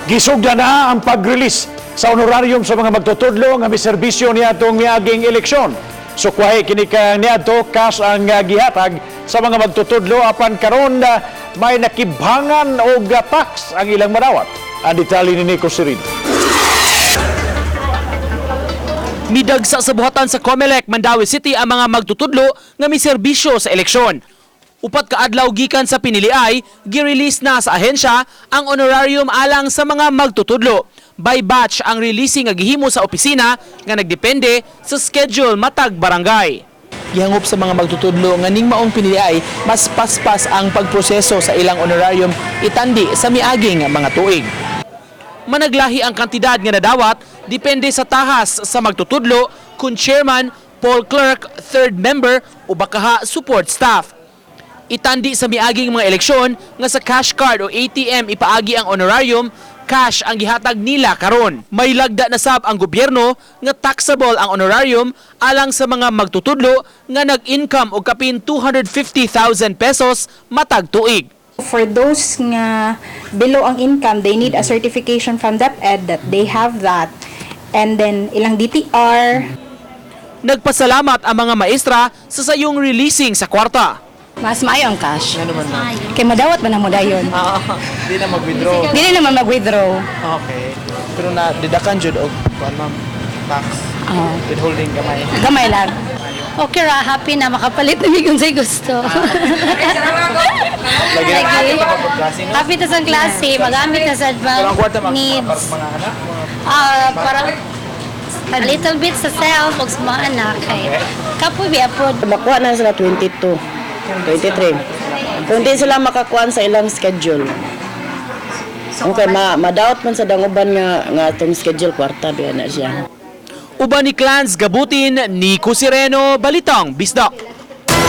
Gisugdan na ang pag-release sa honorarium sa mga magtutudlo nga miserbisyo niadtong miaging eleksyon. Sukwahi kini ka niadto, cash ang gihatag sa mga magtutudlo, apan karon may nakibhangan og tax ang ilang madawat. Ang detalye ni Nico Sirino. Midagsa sa buhatan sa COMELEC, Mandaue City ang mga magtutudlo nga miserbisyo sa eleksyon. 4 ka adlaw gikan sa piniliay, gi-release na sa ahensya ang honorarium alang sa mga magtutudlo. By batch ang releasing nga gihimo sa opisina nga nagdepende sa schedule matag barangay. Gihangop sa mga magtutudlo nga ning maong piniliay mas paspas ang pagproseso sa ilang honorarium itandi sa miaging mga tuig. Managlahi ang kantidad nga nadawat depende sa tahas sa magtutudlo, kung chairman, poll clerk, third member o bakaha support staff. Itandi sa miaging mga eleksyon nga sa cash card o ATM ipaagi ang honorarium, cash ang gihatag nila karon. May lagda na sab ang gobyerno nga taxable ang honorarium alang sa mga magtutudlo nga nag-income og kapin 250,000 pesos matag tuig. For those nga below ang income, they need a certification from DepEd that they have that. And then ilang DTR. Nagpasalamat ang mga maestra sa sayong releasing sa kwarta. Mas maayo ang cash. Kay madawat man na mo dayon. Di na mag-withdraw. Dili naman mag-withdraw. Okay. Pero na deductan jud og kuan, ma'am, tax. Withholding gamay. Gamay lang. Okay ra, happy na makapalit na mig unsay gusto. Lagi na Lagi. klase, no? Happy ta sa klase, magamit na sa Pero ang kwarta, ma'am, needs. para sa mga anak, mga Ah, para a little bit sa self ug sa mga anak kay kapoy biya pod. Makuha na sila 22, 23. Kung di sila makakuan sa ilang schedule. Okay, ma-doubt man sa danguban nga atong schedule, kwarta biya na siya. Uban ni Clans Gabutin, Nico Sireno, Balitang Bisdak.